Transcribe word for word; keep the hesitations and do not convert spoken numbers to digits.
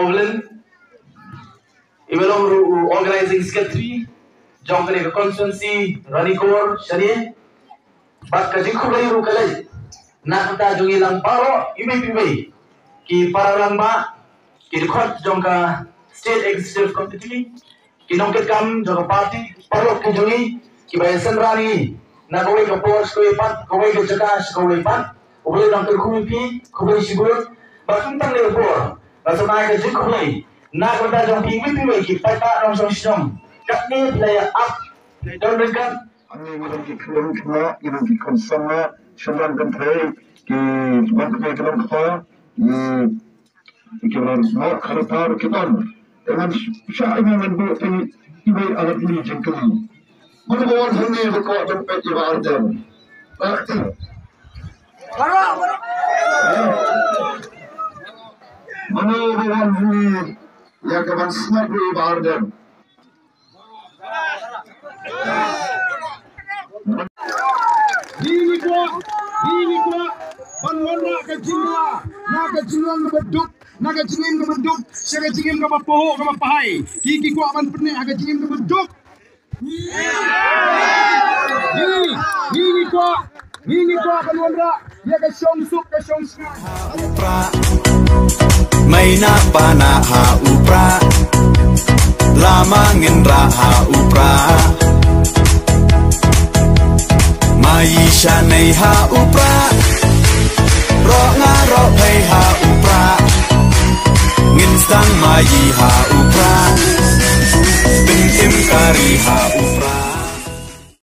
Evelyn, i ba long ruh u organizing secretary jong kane ka constituency Ranikor shane. Bad ka jingkhublei ruh ka leit na ka bynta jong i lang baroh iwei pa iwei ki para rangbah, ki dkhot jong ka State Executive Committee, ki nongkitkam jong ka party, paralok ki jong i kiba ïasynran ïa ngi na kawei ka por sha kawei pat, kawei ka jaka sha kawei pat. U Blei un kyrkhu ïa phi, khublei shibun. Bad kumta, kane ka por nga sngewbha ka jingkhublei na ka bynta jong phi iwei pa iwei ki paidbah nongshong shnong. Katne phi la ïa ap, phi la don ryngkat. Hangne ngi don ki khyllung khynnah, ngi don ki khun samla, shynrang kynthei, ki nongkmie ki nongkpa, ki, ki nongmot kharapar ki don. Te ngan shah ïa ngan buh te iwei arngut jingkylli. Mano ba wan hangne ba kwah ban peit ïa Bah Ardent? Bah Ardent. Mano ba wan hangne ïa ka ban sngap ïa Bah Ardent? Ngi ngi kwah, ngi ngi kwah ban wanrah ka jingla na ka jinglong kaba duk, na ka jingim kaba duk sha ka jingim kaba pahuh kaba pahai. Ki ki kwah ban pyneh ha ka jingim kaba duk. Ngi ngi kwah, ngi ngi kwah ban wanrah ïa ka shongsuk ka shongsngain. Mei na pa na ha u Prah, lama ngin rah ha u Prah. Mai sha nei ha u Prah, roh nga roh pei ha u Prah. Ngin sdang mai ha u